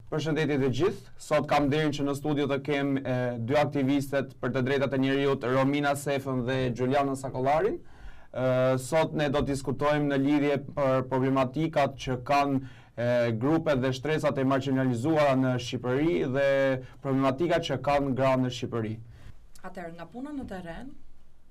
Përshëndetje të gjithë. Sot kam nderin që në studio të kem e, dy aktivistet për të drejtat e njeriut, Romina Sefën dhe Xhuliana Sakollarin. E, sot ne do të diskutojmë në lidhje për problematikat që kanë e, grupet dhe shtresat e marginalizuara në Shqipëri dhe problematikat që kanë gratë në Shqipëri. Atëherë, nga puna në terren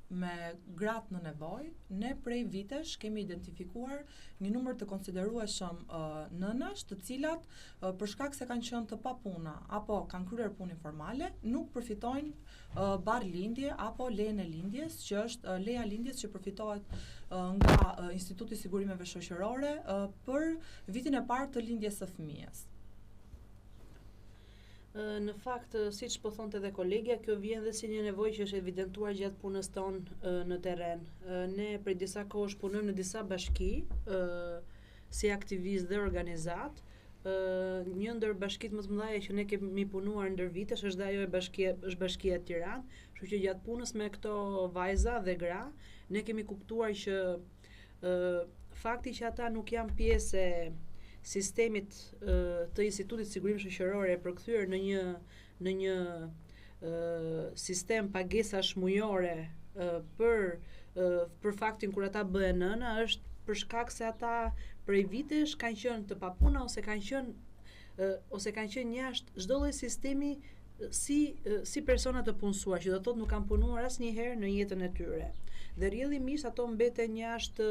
me gratë në nevojë, ne prej vitesh kemi identifikuar një numër të konsiderueshëm uh, nënash, të cilat uh, për shkak se kanë qenë të papuna apo kanë kryer punë informale, nuk përfitojnë uh, barrë lindje apo lejen e lindjes, që është uh, leja e lindjes që përfitohet uh, nga uh, Instituti i Sigurimeve Shoqërore uh, për vitin e parë të lindjes së fëmijës. Në fakt, siç po thonte edhe kolegja, kjo vjen dhe si një nevojë që është evidentuar gjatë punës tonë në terren. Ne prej disa kohësh punojmë në disa bashki, si aktivistë dhe organizatë. Një ndër bashkitë më të mëdha që ne kemi punuar ndër vitesh është dhe ajo e bashkia, është bashkia e Tiranë, kështu që gjatë punës me këto vajza dhe gra, ne kemi kuptuar që ë fakti që ata nuk janë pjesë e sistemit të Institutit të Sigurimeve Shoqërore e përkthyer në një në një ë sistem pagesash mujore për për faktin kur ata bëhen nëna është për shkak se ata prej vitesh kanë qenë të papuna ose kanë qenë ose kanë qenë jashtë çdo lloj sistemi si si persona të punësuar, që do të thotë nuk kanë punuar asnjëherë në jetën e tyre. Dhe rrjedhimisht ato mbeten jashtë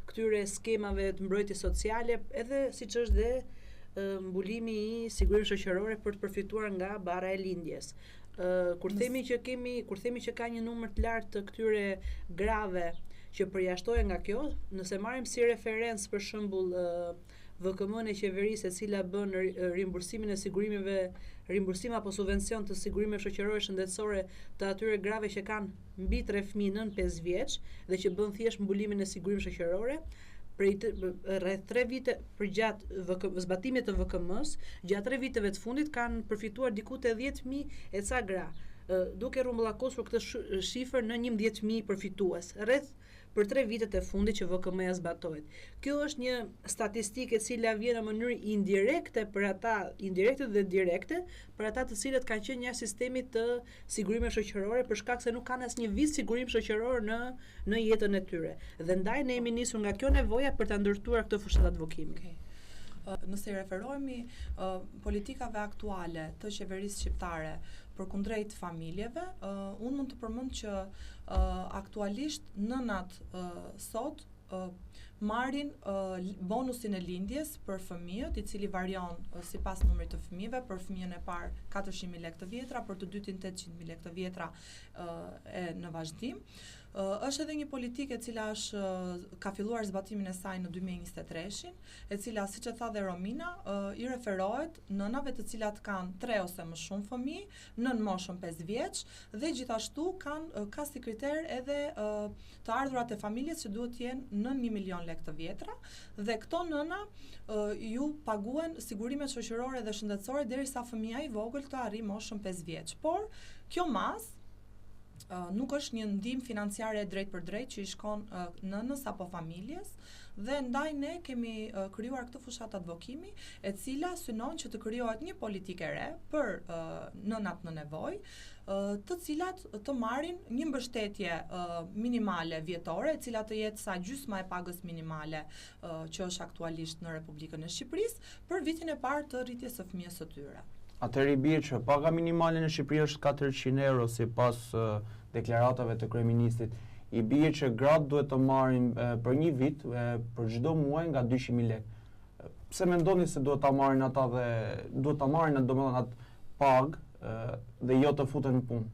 këtyre skemave të mbrojtjes sociale, edhe siç është dhe mbulimi i sigurimeve shoqërore për të përfituar nga barra e lindjes. Ë kur themi që kemi, kur themi që ka një numër të lartë të këtyre grave që përjashtohen nga kjo, nëse marrim si referencë për shembull VKM-në e qeverisë e cila bën rimbursimin e sigurimeve, rimbursim apo subvencion të sigurimeve shoqërore shëndetësore të atyre grave që kanë mbi 3 fëmijë nën 5 vjeç dhe që bën thjesht mbulimin e sigurimeve shoqërore, prej rreth 3 vite përgjatë VK, zbatimit të VKM-së, gjatë 3 viteve të fundit kanë përfituar diku te 10000 e ca gra, duke rrumbullakosur këtë shifër në 11000 përfitues. Rreth për tre vitet e fundit që VKM-ja zbatohet. Kjo është një statistikë e cila vjen në mënyrë indirekte për ata, indirekte dhe direkte, për ata të cilët kanë qenë jashtë sistemit të sigurimeve shoqërore për shkak se nuk kanë asnjë vit sigurim shoqëror në në jetën e tyre. Dhe ndaj ne jemi nisur nga kjo nevoja për ta ndërtuar këtë fushatë advokimi. Okay. Nëse i referohemi uh, politikave aktuale të qeverisë shqiptare përkundrejt familjeve, uh, unë mund të përmend që uh, aktualisht nënat uh, sot uh, marrin uh, bonusin e lindjes për fëmijët, i cili varion uh, sipas numrit të fëmijëve, për fëmijën e parë 400.000 lekë të vjetra, për të dytin 800.000 lekë të vjetra uh, e në vazhdim. Uh, është edhe një politikë e cila është uh, ka filluar zbatimin e saj në 2023-shin, e cila siç e tha dhe Romina, uh, i referohet nënave të cilat kanë 3 ose më shumë fëmijë nën moshën 5 vjeç dhe gjithashtu kanë ka si kriter edhe të ardhurat e familjes që duhet të jenë nën 1 milion lekë të vjetra dhe këto nëna ju paguhen sigurimet shoqërore dhe shëndetësore derisa fëmija i vogël të arrijë moshën 5 vjeç. Por kjo masë nuk është një ndihmë financiare e drejtpërdrejtë që i shkon nënës apo familjes dhe ndaj ne kemi krijuar këtë fushatë advokimi e cila synon që të krijohet një politikë e re për nënat në nevojë, të cilat të marrin një mbështetje minimale vjetore, e cila të jetë sa gjysma e pagës minimale që është aktualisht në Republikën e Shqipërisë për vitin e parë të rritjes së fëmijës së tyre. Atëherë i bie që paga minimale në Shqipëri është 400 euro sipas deklaratave të kryeministrit. I bie që gratë duhet të marrin për një vit, për çdo muaj nga 200.000 lekë. Pse mendoni se duhet ta marrin ata dhe duhet ta marrin domethënë atë pagë dhe jo të futen në punë?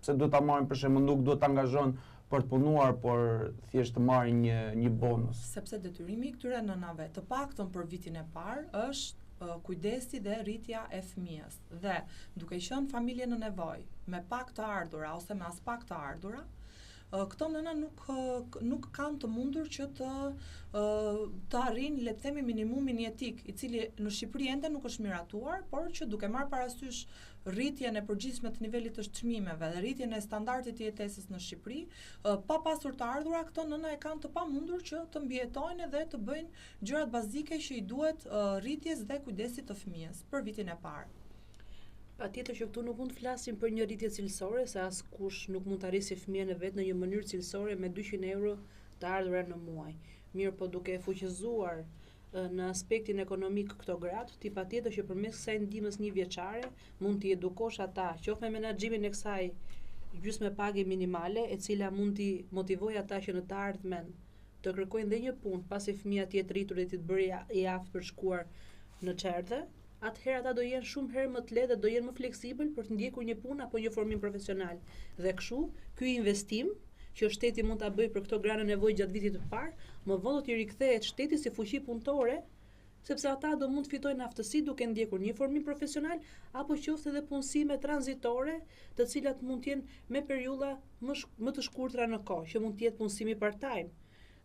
Pse duhet ta marrin për shembull nuk duhet të angazhohen për të punuar, por thjesht të marrin një një bonus? Sepse detyrimi i këtyre nënave, të paktën për vitin e parë, është kujdesi dhe rritja e fëmijës. Dhe duke qenë familje në nevojë, me pak të ardhura ose me aspak të ardhura, Këto nëna nuk nuk kanë të mundur që të të arrijnë le të themi minimumin jetik, i cili në Shqipëri ende nuk është miratuar, por që duke marrë parasysh rritjen e përgjithshme të nivelit të çmimeve dhe rritjen e standardit të jetesës në Shqipëri, pa pasur të ardhura, këto nëna e kanë të pamundur që të mbijetojnë dhe të bëjnë gjërat bazike që i duhet rritjes dhe kujdesit të fëmijës për vitin e parë. Patjetër që këtu nuk mund të flasim për një rritje cilësore, se askush nuk mund ta rrisi fëmijën e vet në një mënyrë cilësore me 200 euro të ardhura në muaj. Mirëpo duke e fuqizuar në aspektin ekonomik këto gratë, ti patjetër që përmes kësaj ndihmës një vjeçare mund t'i edukosh ata, qoftë me menaxhimin e kësaj gjysme page minimale, e cila mund t'i motivojë ata që në të ardhmen të kërkojnë dhe një punë pasi fëmija të jetë rritur dhe të jetë bërë i aftë për të shkuar në çerdhe, atëherë ata do jenë shumë herë më të lehtë dhe do jenë më fleksibël për të ndjekur një punë apo një formim profesional. Dhe kështu, ky investim që shteti mund ta bëjë për këto gra në nevojë gjatë vitit të parë, më vonë do t'i rikthehet shtetit si fuqi punëtore, sepse ata do mund të fitojnë aftësi duke ndjekur një formim profesional apo qoftë edhe punësime tranzitore, të cilat mund të jenë me periudha më më të shkurtra në kohë, që mund të jetë punësimi part-time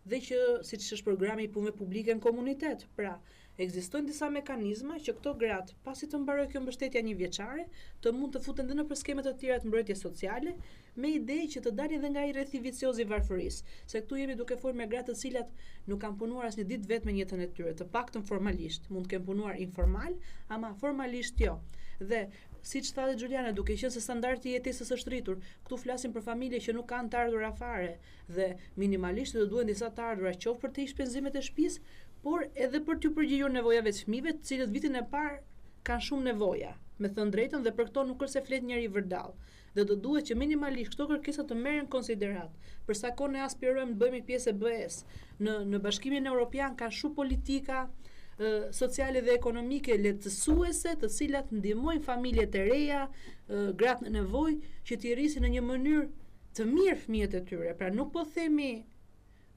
dhe që siç është programi i punëve publike në komunitet. Pra, ekzistojnë disa mekanizma që këto gratë, pasi të mbarojë kjo mbështetja një vjeçare, të mund të futen dhe nëpër skema të tjera të mbrojtjes sociale, me ide që të dalin dhe nga ai rrethi vicioz i varfërisë. Se këtu jemi duke folur me gra të cilat nuk kanë punuar asnjë ditë vetme në jetën e tyre, të paktën formalisht. Mund të kenë punuar informal, ama formalisht jo. Dhe siç tha dhe Xhuliana, duke qenë se standardi i jetesës është rritur, këtu flasim për familje që nuk kanë të ardhura fare dhe minimalisht do duhen disa të ardhura qoftë për të shpenzimet e shtëpisë, por edhe për t'ju përgjigjur nevojave të fëmijëve, të cilët vitin e parë kanë shumë nevoja, me thënë drejtën dhe për këto nuk është se flet njeri vërdall. Dhe do duhet që minimalisht këto kërkesa të merren në konsideratë. Për sa kohë ne aspirojmë të bëhemi pjesë e BE-së, në në Bashkimin Evropian ka shumë politika sociale dhe ekonomike lehtësuese, të cilat ndihmojnë familjet e reja, gratë në nevojë që t'i rrisin në një mënyrë të mirë fëmijët e tyre. Pra nuk po themi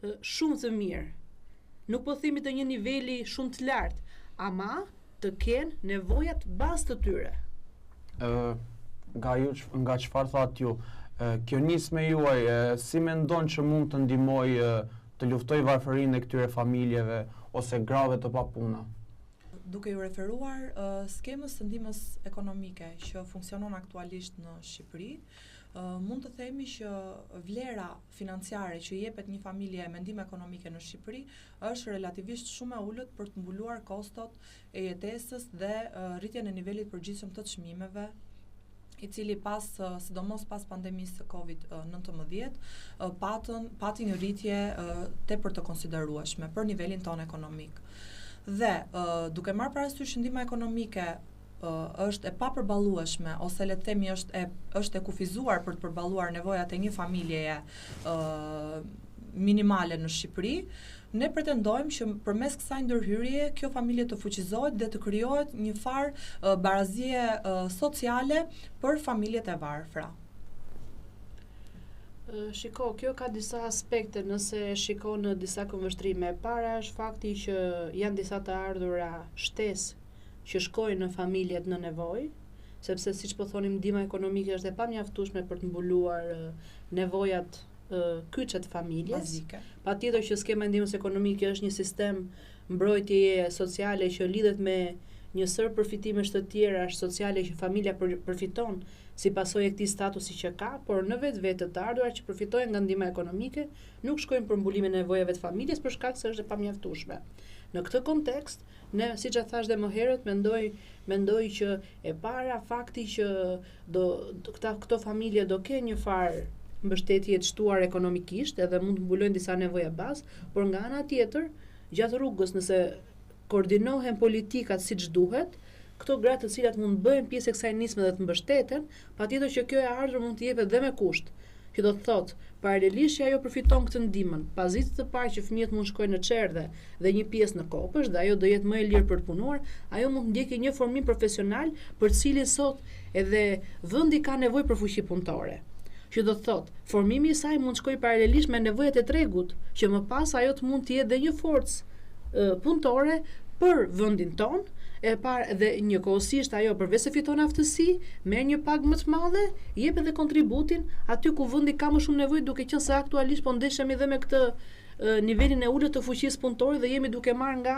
shumë të mirë. Nuk po themi të një niveli shumë të lartë, ama të kenë nevojat bazë të tyre. Ë nga ju nga çfarë thatë ju, kjo nismë juaj si mendon që mund të ndihmojë të luftojë varfërinë e këtyre familjeve ose grave të papuna? Duke iu referuar uh, skemës së ndihmës ekonomike që funksionon aktualisht në Shqipëri, uh, mund të themi që vlera financiare që i jepet një familje me ndihmë ekonomike në Shqipëri është relativisht shumë e ulët për të mbuluar kostot e jetesës dhe rritjen e nivelit të përgjithshëm të çmimeve i cili pas sidomos pas pandemisë së Covid-19 patën pati një rritje tepër të konsiderueshme për nivelin tonë ekonomik. Dhe duke marrë parasysh që ndihma ekonomike është e papërballueshme ose le të themi është e është e kufizuar për të përballuar nevojat e një familjeje ë minimale në Shqipëri, ne pretendojmë që përmes kësaj ndërhyrjeje kjo familje të fuqizohet dhe të krijohet një farë barazie sociale për familjet e varfra. Shiko, kjo ka disa aspekte nëse shikon në disa këndvështrime. E para është fakti që janë disa të ardhura shtesë që shkojnë në familjet në nevojë, sepse siç po thonim ndihma ekonomike është e pamjaftueshme për të mbuluar nevojat kyçe të familjes. Bazike. Patjetër që skema e ndihmës ekonomike është një sistem mbrojtjeje sociale që lidhet me një sërë përfitimesh të tjera sociale që familja për, përfiton si pasojë e këtij statusi që ka, por në vetvete të ardhurat që përfitojnë nga ndihma ekonomike nuk shkojnë për mbulimin e nevojave të familjes për shkak se është e pamjaftueshme. Në këtë kontekst, Ne, siç e thashë dhe më herët, mendoj mendoj që e para fakti që do këta këto familje do kenë një farë mbështetje të shtuar ekonomikisht edhe mund të mbulojnë disa nevoja bazë, por nga ana tjetër, gjatë rrugës nëse koordinohen politikat siç duhet, këto gra të cilat mund të bëhen pjesë e kësaj nisme dhe të mbështeten, patjetër që kjo e ardhur mund të jepet dhe me kusht. Që do të thotë, paralelisht që ajo përfiton këtë ndihmën, pas vitit të parë që fëmijët mund të shkojnë në çerdhe dhe një pjesë në kopësht dhe ajo do jetë më e lirë për të punuar, ajo mund të ndjekë një formim profesional për të cilin sot edhe vendi ka nevojë për fuqi punëtore. Që do të thotë, formimi i saj mund të shkojë paralelisht me nevojat e tregut, që më pas ajo të mund të jetë dhe një forcë punëtore për vendin tonë, E parë dhe njëkohësisht ajo përveç se fiton aftësi, merr një pagë më të madhe, jep edhe kontributin aty ku vendi ka më shumë nevojë duke qenë se aktualisht po ndeshemi dhe me këtë nivelin e ulët të fuqisë punëtore dhe jemi duke marrë nga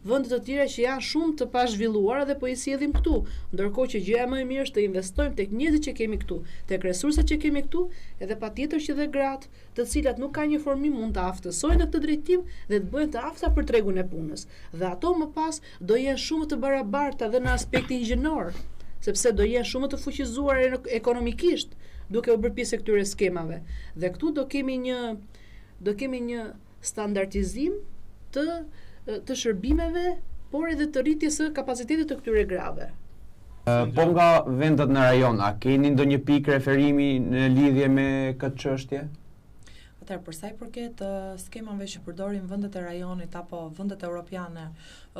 vende të tjera që janë shumë të pazhvilluara dhe po i sjellim këtu. Ndërkohë që gjëja më e mirë është të investojmë tek njerëzit që kemi këtu, tek resurset që kemi këtu, edhe patjetër që dhe gratë, të cilat nuk kanë një formim mund të aftësohen në këtë drejtim dhe të bëhen të afta për tregun e punës. Dhe ato më pas do jenë shumë të barabarta dhe në aspektin gjinor, sepse do jenë shumë të fuqizuara ekonomikisht duke u bërë pjesë e këtyre skemave. Dhe këtu do kemi një do kemi një standardizim të të shërbimeve, por edhe të rritjes së kapacitetit të këtyre grave. Po nga vendet në rajon, a keni ndonjë pikë referimi në lidhje me këtë çështje? Atëherë, për sa i përket uh, skemave që përdorin vendet e rajonit apo vendet europiane,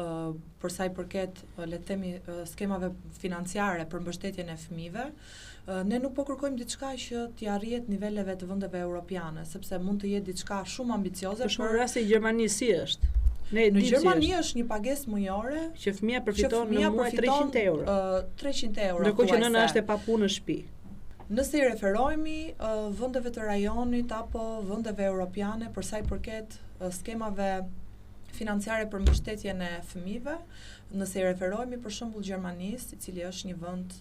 uh, për sa i përket, uh, le të themi, uh, skemave financiare për mbështetjen e fëmijëve, uh, ne nuk po kërkojmë diçka që t'i arrihet niveleve të vendeve europiane, sepse mund të jetë diçka shumë ambicioze për shembull rasti i Gjermanisë si është? Ne në Gjermani është një pagesë mujore që fëmija përfiton në muaj 300 euro. Uh, 300 euro. Ndërkohë që nëna është e papunë në shtëpi. Nëse i referohemi uh, vendeve të rajonit apo vendeve europiane për sa i përket uh, skemave financiare për mbështetjen e fëmijëve, nëse i referohemi për shembull Gjermanisë, i cili është një vend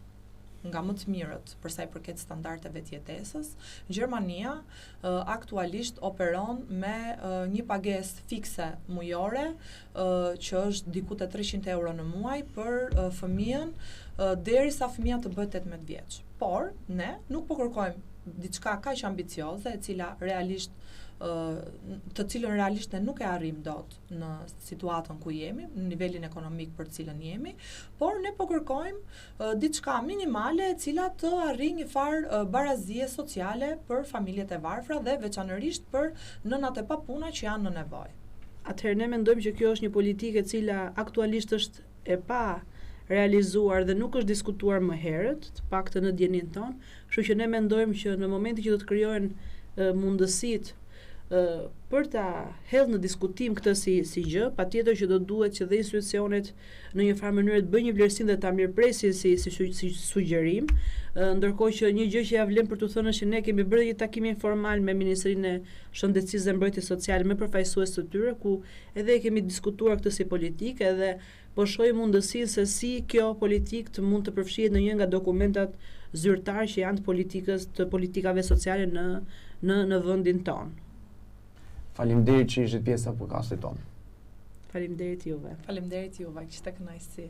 nga më të mirët për sa i përket standardeve të jetesës, Gjermania uh, aktualisht operon me uh, një pagesë fikse mujore uh, që është diku te 300 euro në muaj për uh, fëmijën uh, derisa fëmija të bëhet 18 vjeç. Por ne nuk po kërkojmë diçka kaq ambicioze, e cila realisht të cilën realisht ne nuk e arrijmë dot në situatën ku jemi, në nivelin ekonomik për të cilën jemi, por ne po kërkojmë diçka minimale e cila të arrijë një farë barazie sociale për familjet e varfra dhe veçanërisht për nënat e papuna që janë në nevojë. Atëherë ne mendojmë që kjo është një politikë e cila aktualisht është e pa realizuar dhe nuk është diskutuar më herët, të paktën në dijeninë tonë, kështu që ne mendojmë që në momentin që do të krijohen mundësitë për ta hedhë në diskutim këtë si si gjë, patjetër që do duhet që dhe institucionet në një farë mënyre të bëjnë një vlerësim dhe ta mirëpresin si si si sugjerim. Ndërkohë që një gjë që ja vlen për t'u thënë është që ne kemi bërë një takim informal me Ministrinë e Shëndetësisë dhe Mbrojtjes Sociale me përfaqësues të tyre ku edhe e kemi diskutuar këtë si politikë edhe po shohim mundësinë se si kjo politikë të mund të përfshihet në një nga dokumentat zyrtarë që janë të politikës, të politikave sociale në në në vendin tonë. Faleminderit që ishit pjesë e podcastit tonë. Faleminderit juve. Faleminderit juve, kishte kënaqësi.